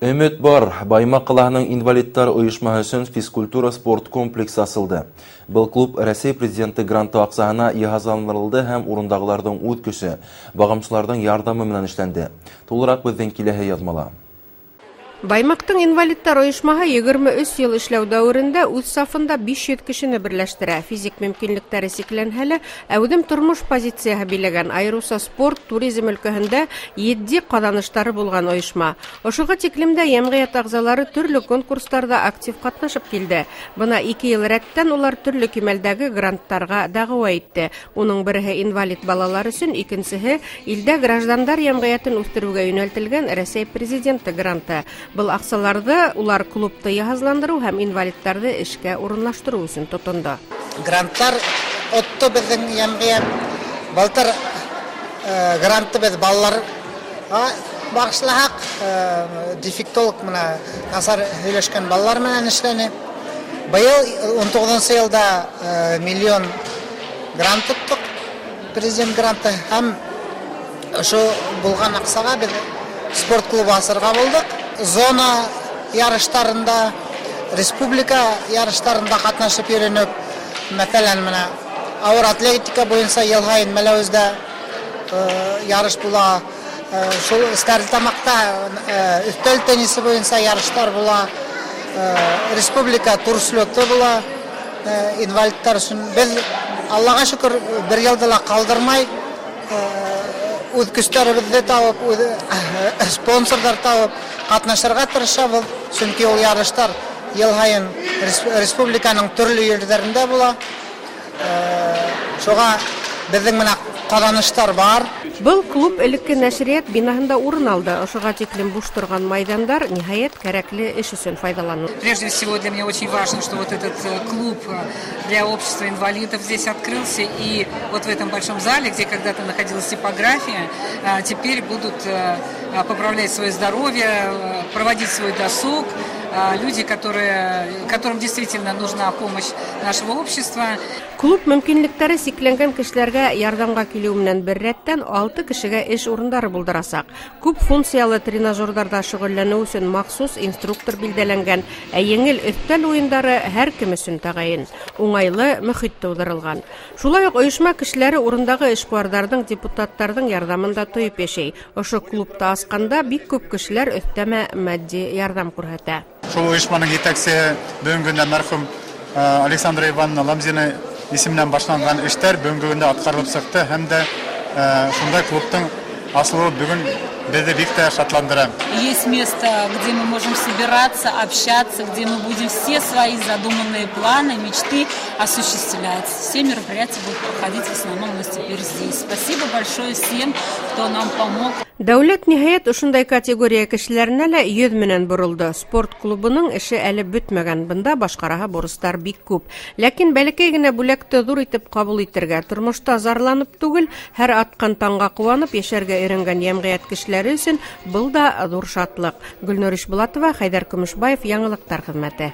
Өмөт бар. Баймаҡ ҡалаһының инвалидтар ойошмаһы өсөн физкультура-спорт комплексы асылды. Был клуб Рәсәй Президенты гранты аҡсаһына йыһазландырылды һәм урындағыларҙың үҙ көсө, бағымсыларҙың ярҙамы менән эшләнде. Тулыраҡ беҙҙең киләһе яҙмала. Баймаҡтың инвалидтар ойошмаһы 23 йыл эшләү дәүерендә үҙ сафында 500 кешене берләштерә. Физик мөмкинлектәре сикләнһә лә, әүҙем тормош позицияһы биләгән, айырыуса спорт, туризм өлкәһендә етди ҡаҙаныштары булған ойошма. Ошоға тиклем дә йәмғиәт ағзалары төрлө конкурстарҙа актив ҡатнашып килде. Бына 2 йыл рәттән улар төрлө кимәлдәге гранттарға дәғүә итте. Уның береһе инвалид балалар өсөн, икенсеһе илдә граждандар йәмғиәтен үҫтереүгә йүнәлтелгән Рәсәй Президенты гранты. Был аҡсаларҙы улар клубты йыһазландырыу һәм инвалидтарҙы эшкә урынлаштырыу өсөн тотондо. Гранттар отто беҙҙең йәмғиәт. Былтыр грантты беҙ балаларға бағышлаһаҡ, дефектолог менән насар һөйләшкән балалар менән эшләне. Быйыл ун туғыҙынсы йылда миллион грант тоттоҡ, президент гранты, һәм ошо булған аҡсаға беҙ спорт клубы асырға булдыҡ. Зона ярыштарында, республика ярыштарында ҡатнашып йөрөнөк. Мәҫәлән, мына ауыр атлетика буйынса йыл һайын Мәләүездә ярыш була. Шул Стәрлетамаҡта өҫтәл теннисы буйынса ярыштар була. Республика турслеты була инвалидтар өсөн. Беҙ, Аллаға шөкөр, бер йылды ла ҡалдырмай, үҙ көстәребеҙҙе табып, үҙ спонсорҙар табып ҡатнашырға тырышабыҙ. Сөнки ул ярыштар йыл һайын республиканың төрлө ерҙәрендә була. Шуға беҙҙең менән ҡаҙаныштар бар. Был клуб элекке нәшриәт бинаһында урын алды. Ошоға тиклем буш торған майҙандар ниһайәт кәрәкле эш өсөн файҙаланыла. Прежде всего для меня очень важно, что вот этот клуб для общества инвалидов здесь открылся. И вот в этом большом зале, где когда-то находилась типография, теперь будут поправлять свое здоровье, проводить свой досуг люди, которым действительно нужна помощь нашего общества. Клуб мөмкинлектәре сикләнгән кешеләргә ярҙамға килеү менән бер рәттән 6 кешегә эш урындары булдырасаҡ. Күп функциялы тренажерҙарҙа шөғөлләнеү өсөн махсус инструктор билдәләнгән, ә еңел өҫтәл уйындары һәр кем өсөн тәғәйен. Уңайлы мөхит тыуҙырылған. Шулай уҡ ойошма кешеләре урындағы эшҡыуарҙарҙың, депутаттарҙың ярҙамын да тойоп йәшәй. Ошо клубты асҡанда бик күп кешеләр өҫтәмә матди ярҙам күрһәтә. Шул ойошманың етәксеһе бөгөнгө көндә мәрхүм Александра Ивановна Ламзина исеменән башланған эштәр бөгөнгө көндә атҡарылып сыҡты һәм дә шундай клубтың асылыуы бөгөн беҙҙе бик тә шатландыра. Есть место, где мы можем собираться, общаться, где мы будем все свои задуманные планы, мечты осуществлять. Все мероприятия будут проходить в основном у нас теперь здесь. Спасибо большое всем, кто нам помог. Дәүләт ниһайәт ошондай категория кешеләренә лә йөҙ менән боролдо. Спорт клубының эше әле бөтмәгән. Бында башҡараһы бурыстар бик күп. Ләкин бәләкәй генә бүләкте ҙур итеп ҡабул итергә, тормошта зарланып түгел, һәр атҡан таңға ҡыуанып йәшәргә өйрәнгән йәмғиәт кешеләре өсөн был да ҙур шатлыҡ. Гөлнур Ишбулатова, Хәйҙәр Көмөшбаев, Яңылыҡтар хеҙмәте.